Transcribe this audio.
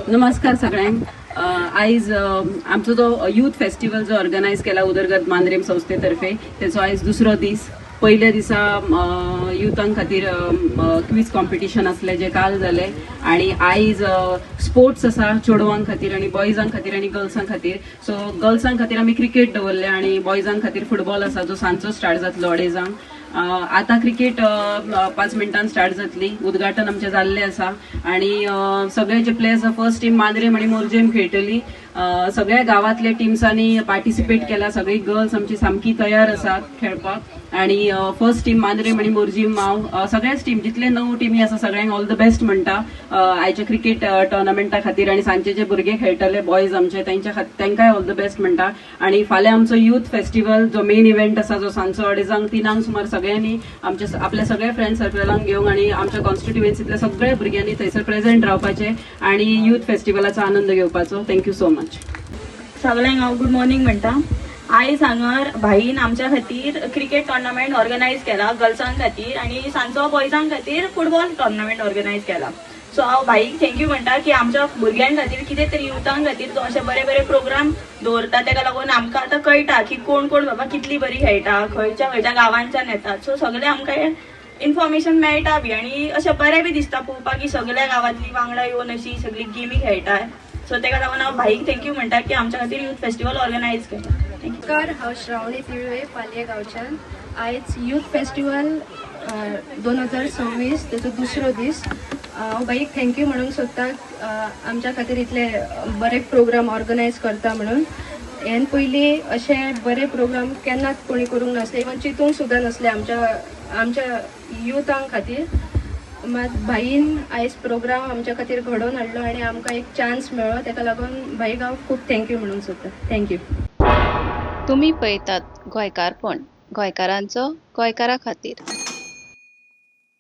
नमस्कार सगळ्यांक. आयज आमचो जो यूथ फेस्टिवल जो ऑर्गनायज केला उदरगत मांद्रेम संस्थेतर्फे, तेचो आयज दुसरो दीस. पयल्या दिसा युथां खातीर क्वीज कॉम्पिटिशन आसलें जें काल जालें आनी आयज स्पोर्ट्स आसा चेडवां खातीर आनी बॉयजां खातीर आनी गर्ल्सां खातीर. सो गर्ल्सां खातीर आमी क्रिकेट दवरले आनी बॉयजां खातीर फुटबॉल आसा जो सांजचो स्टार्ट जातलो अडेजांक. आतां क्रिकेट 5 मिनटान स्टार्ट जातली. उद्घाटन आमचें जाल्लें आसा आनी सगळे जे प्लेयर्स फर्स्ट टीम मांद्रेम आनी मोरजेम खेळटली. सगळ्या गांवांतल्या टिम्सांनी पार्टिसिपेट केला. सगळी गर्ल्स आमची सामकी तयार आसात खेळपाक आनी फर्स्ट टीम मांद्रेम आनी मोरजीम, हांव सगळ्याच टीम जितले 9 टिमी आसा सगळ्यांक ऑल the best म्हणटा आयच्या क्रिकेट टुर्नामेंटा खातीर. आनी सांजचे जे भुरगे खेळटले बॉयज आमचे तांकांय ऑल the best म्हणटा. आनी फाल्यां आमचो यूथ फेस्टिवल जो मेन इव्हेंट आसा जो सांजचो अडेजांक 3 सुमार सगळ्यांनी आमच्या आपल्या सगळ्या फ्रेंड सर्कलांक घेवन आनी आमच्या कॉन्स्टिट्युएन्सीतल्या सगळ्या भुरग्यांनी थंयसर प्रेझेंट रावपाचें आनी यूथ फेस्टिवलाचो आनंद घेवपाचो. Thank you so much. सगळ्यांक हांव गूड मॉर्निंग म्हणटा. आयज हांगर भाईन आमच्या खातीर क्रिकेट टोर्नामेंट ऑर्गनायज केला गर्ल्सां खातीर आनी सांजचो बॉयजां खातीर फुटबॉल टोर्नामेंट ऑर्गनायज केला. सो हांव भाईक thank you म्हणटा की आमच्या भुरग्यां खातीर कितें तरी युथां खातीर तो अशे बरे बरे प्रोग्राम दवरता. तेका लागून आमकां आतां कळटा की कोण कोण बाबा कितली बरी खेळटा, खंयच्या खंयच्या गांवांच्यान येतात. सो सगळें आमकां इन्फॉर्मेशन मेळटा बी आनी अशें बरें बी दिसता पळोवपाक की सगळ्या गांवांतली वांगडा येवन अशी सगळी गेमी खेळटा. सो तेका लागून हांव भाईक thank you म्हणटा की आमच्या खातीर यूथ फेस्टिवल ऑर्गनायज केला. नमस्कार, हांव श्रावणी तिळवे पालये गांवच्यान. आयज यूथ फेस्टिवल 2026 तेचो दुसरो दीस. हांव बाईक thank you म्हणूंक सोदता आमच्या खातीर इतले बरे प्रोग्राम ऑर्गनायज करता म्हणून. हेन पयलीं अशे बरे प्रोग्राम केन्नाच कोणी करूंक नासले, इवन चिंतूंक सुद्दां नासले आमच्या आमच्या युथां खातीर. मात भाईन आयज प्रोग्राम आमच्या खातीर घडोवन हाडलो आनी आमकां एक चान्स मेळ्ळो, तेका लागून भाईक हांव खूब thank you म्हणूंक सोदता. Thank you. तुमी पळयतात गोंयकारपण, गोंयकारांचो गोंयकारा खातीर.